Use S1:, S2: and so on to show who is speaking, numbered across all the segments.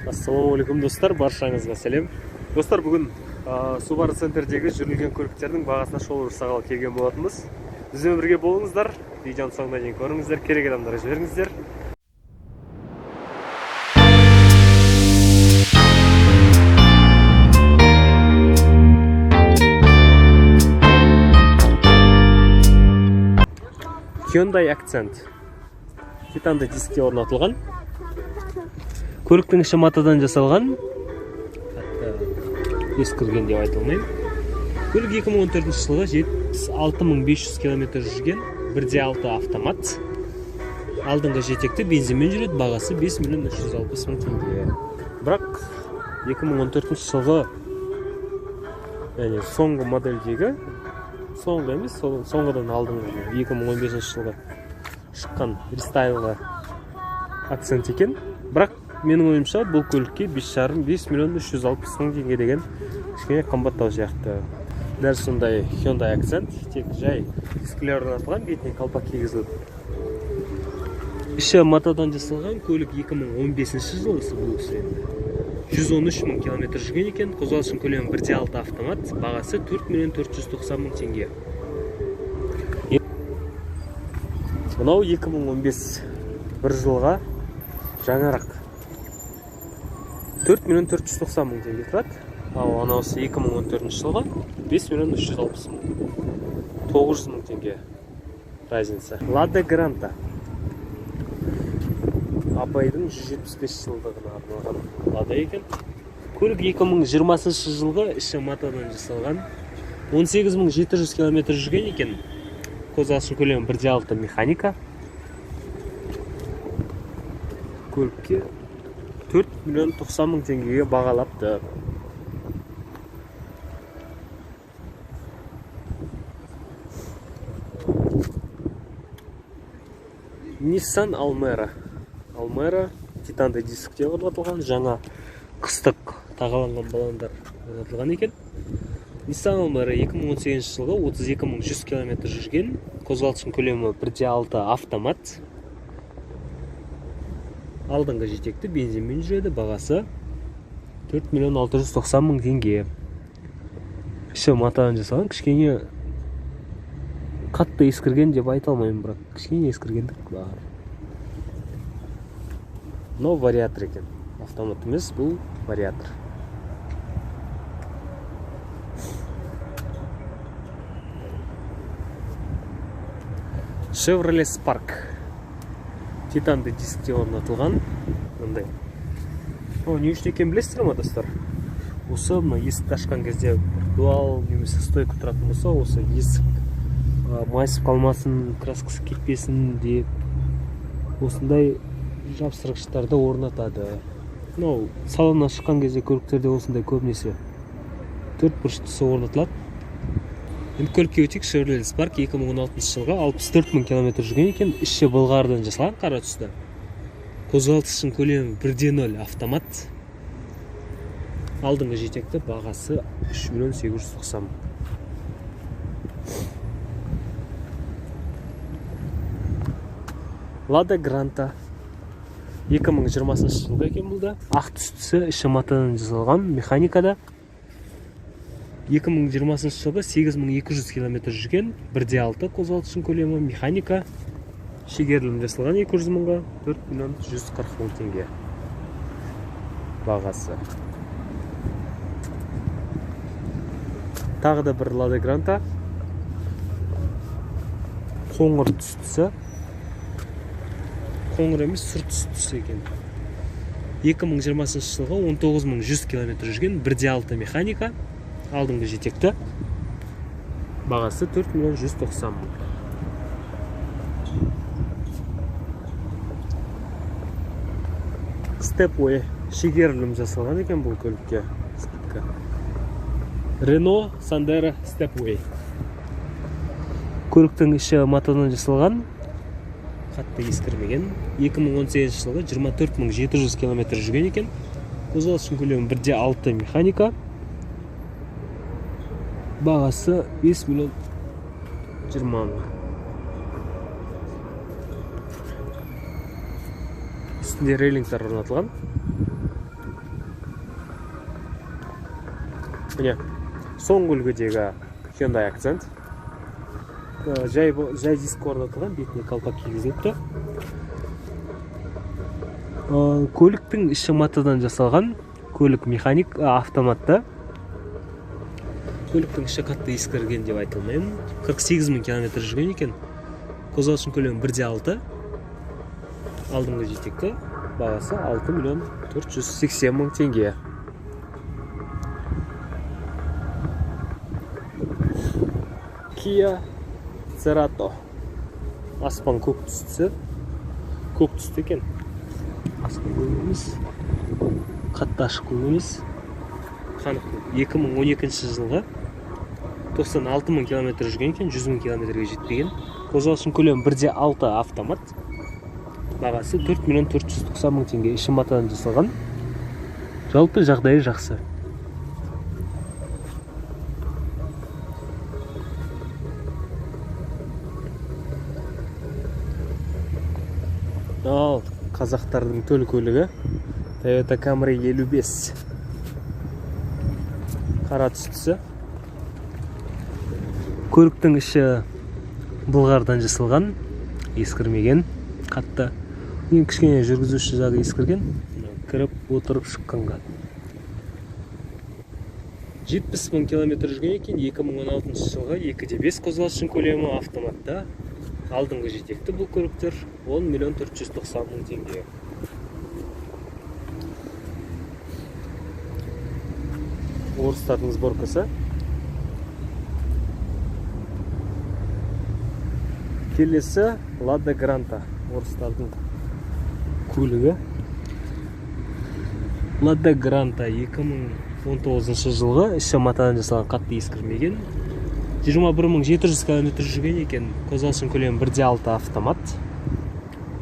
S1: Ассалаумағалейкум достар, баршаңызға сәлем. Достар, бүгін Субару Центрдегі жүрілген көліктердің бағасына шолу жасағалы келген болатынбыз. Бізбен бірге болыңыздар, видеоның соңына дейін көріңіздер, керек адамдарға жіберіңіздер. Hyundai Accent титанды дискте орнатылған. Көліктің іші матадан жасалған. Қатты ескірген деп айта алмаймын. Көлік 2014 жылғы 76 500 километр жүрген, 1.6 автомат. Алдыңғы жетекті, бензинмен жүреді, бағасы 5 миллион 360 мың теңге. Бірақ 2014 жылғы, яғни соңғы модельдегі, соңғы емес, соңғыдан алдыңғы 2015 жылғы шыққан рестайлы Акцент екен. Бірақ менің ойымша, бұл көлікке 5,5, 5 миллион 360 мың теңге деген кішкене қымбаттау сияқты. Дәл сондай Hyundai Accent, тек жай дискілер орнатылған, бетіне қалпақ кигізіліп. Іші матадан жасалған. Көлік 2015 жылғысы, бұл кісі енді. 113 мың километр жүрген екен. Қозғалысының көлемі 1.6 автомат, бағасы 4 миллион 490 мың теңге. Мынау 2015, бір жылға жаңарақ. 4 миллион 490 мың теңге тұрады. Ал анаусы 2014 жылғы 5 миллион 360 мың. 900 мың теңге разница. Лада Гранта. Абайдың 175 жылдығына арналған Лада екен. Көлік 2020 жылғы, іші матадан жасалған. 18 700 километр жүрген екен. Қозғалысының көлемі 1.6 механика. Көлікке 4 миллион 90 мың теңгеге бағалапты. Nissan Almera. Almera титанды дискте орнатылған, жаңа қыстық тағаланған баллондар орнатылған екен. Nissan Almera 2018 жылғы, 32 100 километр жүрген, қозғалысының көлемі 1.6 автомат. Алдыңғы жетекті, бензинмен жүреді, бағасы 4 миллион 690 мың теңге. Іші матадан жасалған, кішкене қатты ескірген деп айта алмаймын, бірақ кішкене ескіргендік бар. Мынау вариатор екен, автомат емес, бұл вариатор. Chevrolet Spark титанды дискте орнатылған. Мындай. О, не үшін екенін білесіздер ма, достар? Осы мына есікті ашқан кезде бір дуал немесе стойка тұратын болса, осы есік майысып қалмасын, краскасы кетпесін деп осындай жапсырғыштарды орнатады. Мынау салоннан шыққан кезде көліктерде осындай көбінесе төрт бұрыштысы орнатылады. Енді көлікке өтейік. Chevrolet Spark 2016 жылғы, 64 мың километр жүрген екен. Іші былғарыдан жасалған, қара түсті. Қозғалтқышының көлемі 1.0 автомат. Алдыңғы жетекті, бағасы 3 миллион 890 мың. Лада Гранта 2020 жылғы екен бұл да. Ақ түстісі, іші матадан жасалған, механикада. 2020 жылғы, 8200 километр жүрген, 1.6 қозғалтқышының көлемі, механика, шегерілім жасалған 200 мыңға, 4 миллион 140 мың теңге бағасы. Тағы да бір Лада Гранта, қоңыр түстісі, қоңыр емес, сұр түстісі екен. 2020 жылғы, 19 100 километр жүрген, 1.6 механика, алдыңғы жетекті, бағасы 4 миллион 190 мың. Stepway шегерілім жасалған екен бұл көлікке. Скидка. Renault Sandero Stepway. Көліктің іші матадан жасалған, қатты ескірмеген. 2018 жылғы, 24 700 километр жүрген екен. Қозғалысының көлемі 1.6 механика. Бағасы 5 миллион 20 мың. Үстінде рейлингтер орнатылған. Міне, соңғы үлгідегі Hyundai Accent. Жай диск орнатылған, бетіне колпак кигізіліпті. Көліктің іші матадан жасалған, көлік механик, автоматта. Көліктің іші қатты ескірген деп айта алмаймын. 48 мың километр жүрген екен. Қозғалысының көлемі 1,6. Алдыңғы жетекті, бағасы 6 миллион 480 мың теңге. Kia Cerato. Аспан көк түсті. Көк түсті екен. Аспан көк емес. Қатты ашық көк емес. Қанық көк. 2012 жылғы 96 мың километр жүрген екен, 100 мың километрге жетпеген. Қозғалысының көлемі 1,6 автомат. Бағасы 4 миллион 490 мың теңге. Іші матадан жасалған. Жалпы жағдайы жақсы. Ал қазақтардың төл көлігі Toyota Camry 55. Қара түстісі. Көліктің іші былғардан жасалған, ескірмеген қатты. Ең кішкене жүргізуші жағы ескірген, кіріп отырып шыққанға. 70 мың километр жүрген екен. 2016 жылғы 2,5 қозғалысының көлемі автоматта. Алдыңғы жетекті бұл көліктер 10 миллион 490 мың теңге. Орыстардың сборкасы. Келесі Lada Granta, орыстардың көлігі. Lada Granta 2019 жылғы, іші матадан жасалған, қатты ескірмеген. 21700 километр жүрген екен. Қозғалысының көлемі 1,6 автомат.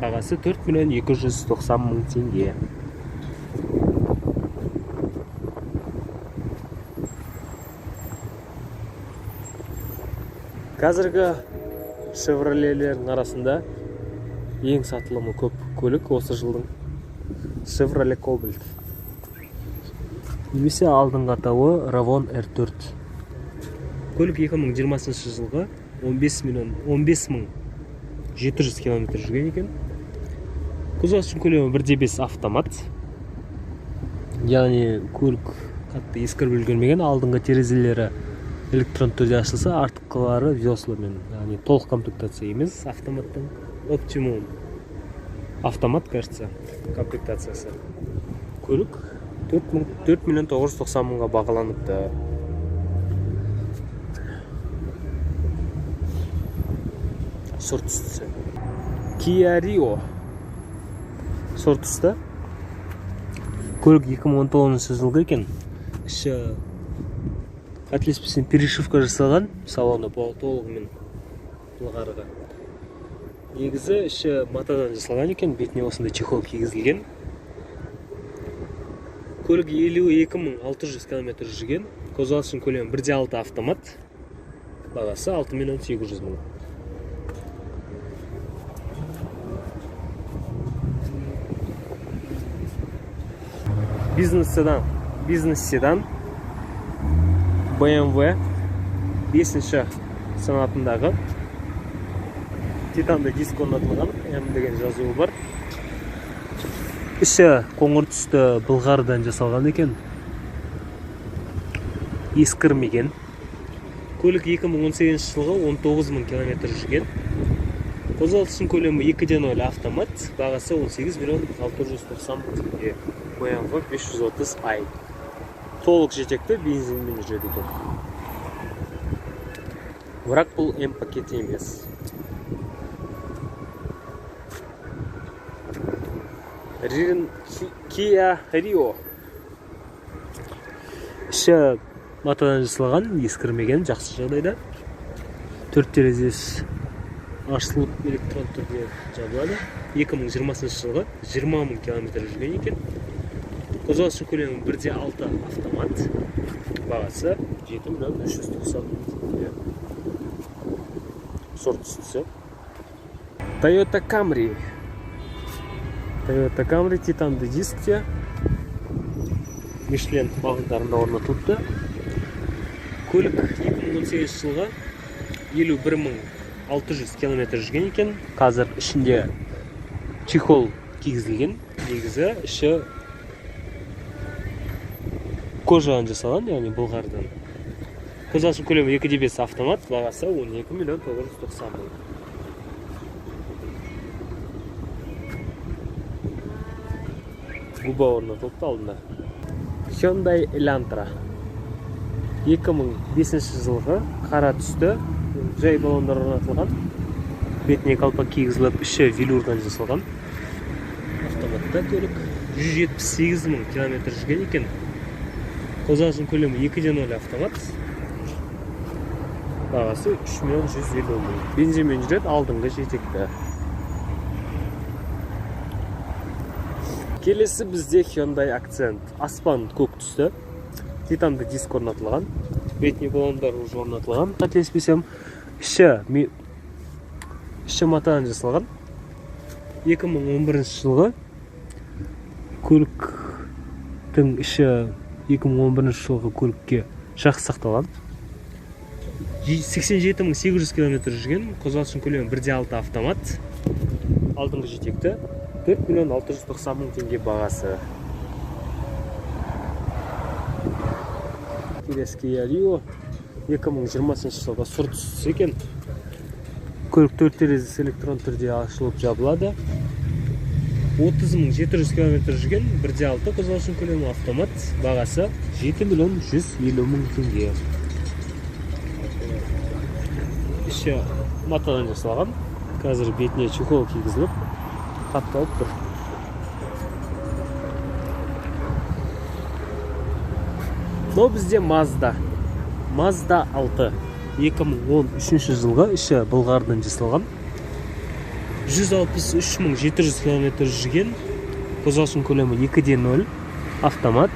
S1: Бағасы 4 миллион 290 мың теңге. Қазіргі Chevrolet'лердің арасында ең сатылымы көп көлік осы жылдың Chevrolet Cobalt. Немесе алдыңғы атауы Ravon R4. Көлік 2020 жылғы 15 мың 700 километр жүрген екен. Қозғалысының көлемі 1,5 автомат. Яғни көлік қатты ескіріп үлгермеген. Алдыңғы терезелері электронды түрде ашылса, артқылары весломен, яғни толық комплектация емес, автоматтан. Optimum автомат, кажется, комплектациясы. Көлік 4 миллион 990 мыңға бағаланыпты. Сұр түстісі. Kia Rio. Сұр түсті. Көлік 2019 жылғы екен. Іші, қателеспесем, перешивка жасалған. Салоны толығымен былғарыға. Негізі іші матадан жасалған екен. Бетіне осындай чехол кигізілген. Көлік 52600 километр жүрген. Қозғалысының көлемі 1,6 автомат. Бағасы 6 миллион 800 мың. Бизнес седан BMW 5-ші санатындағы титанды диск орнатылған, М деген жазуы бар. Іші қоңыр түсті былғарыдан жасалған екен. Ескірмеген. Көлік 2018 жылғы 19 мың километр жүрген. Қозғалысының көлемі 2,0 автомат, бағасы 18 миллион 690 мың теңге. BMW 530i. Толық жетекті, бензинмен жүреді екен. Бірақ бұл М пакеті емес. Kia Rio. Іші матадан жасалған, ескірмеген, жақсы жағдайда. Төрт терезесі ашылып электрон түрде жабылады. 2020 жылғы 20 мың километр жүрген екен. Қозғалысының көлемі 1,6 автомат. Бағасы 7 миллион 390 мың теңге. Сұр түстісі. Toyota Camry. Toyota Camry титанды дискте. Мишлен бағдарында орнатылыпты. Көлік 2018 жылғы, 51 600 километр жүрген екен. Қазір ішінде чехол кигізілген. Негізі іші кожадан жасалған, яғни былғарыдан. Қозғалыс көлемі 2,5 автомат, бағасы 12 миллион 990 мың. Губа орнатылыпты алдында. Hyundai Elantra 2005 жылғы, қара түсті, жай баллондар орнатылған, бетіне қалпақ кигізіліп, іші велюрдан жасалған. Автоматта көлік 178 мың километр жүрген екен. Қозғалысының көлемі 2,0 автомат, бағасы 3 миллион 150 мың. Бензинмен жүреді, алдыңғы жетекті. Келесі бізде Hyundai Accent, аспан көк түсті, титанды диск орнатылған, бетіне баллондар уже орнатылған, қателеспесем. Іші матадан жасалған. 2011 жылғы көліктің іші 2011 жылғы көлікке жақсы сақталған. 87 800 километр жүрген, қозғалысының көлемі 1,6 автомат, алдыңғы жетекті, 4 миллион 690 мың теңге бағасы. Келесі Kia Rio 2020 жылғы, сұр түсті екен. Көлік төрт терезесі электрон түрде ашылып жабылады. 30 700 километр жүрген, 1,6 қозғалысының көлемі, автомат, бағасы 7 миллион 150 мың теңге. Іші матадан жасалған. Қазір бетіне чехол кигізіліп, қапталып тұр. Мынау бізде Mazda. Mazda 6 2013 жылғы, іші былғарыдан жасалған. 163 700 километр жүрген, қозғалысының көлемі 2,0 автомат,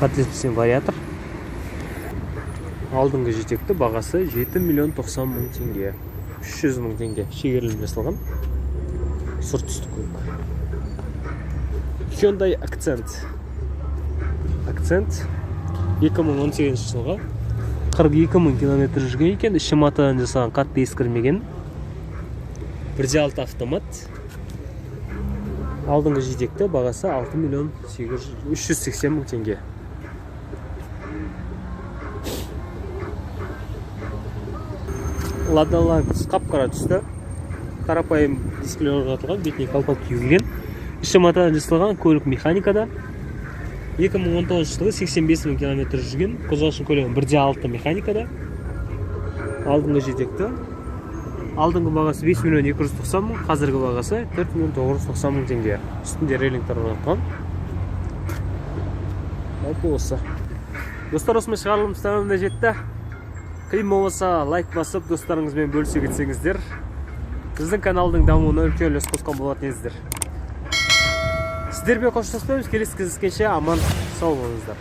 S1: қателеспесем, вариатор. Алдыңғы жетекті, бағасы 7 миллион 90 мың теңге, 300 мың теңге шегеріліп жасалған. Сұр түсті көлік. Hyundai Accent. Accent 2018 жылғы, 42 мың километр жүрген екен, іші матадан жасалған, қатты ескірмеген. 1,6 автомат, алдыңғы жетекті, бағасы 6 миллион 380 мың теңге. Лада Ларгус, қап-қара түсті, қарапайым дисплей орнатылған, бетіне қалпақ кигізілген, іші матадан жасалған, көлік механикада. 2019 жылғы, 85 мың километр жүрген, қозғалысының көлемі 1,6 механикада, алдыңғы жетекті. Алдыңғы бағасы 5 миллион 290 мың, қазіргі бағасы 4 миллион 990 мың теңге. Үстінде рейлингтер орнатылған. Жалпы осы. Достар, осымен шығарылымыз тәмамына жетті. Қиын болмаса, лайк басып, достарыңызбен бөлісе кетсеңіздер, біздің каналдың дамуына үлкен үлес қосқан болатын едіңіздер. Сіздермен қоштаспаймыз, келесі кездескенше аман сау болыңыздар.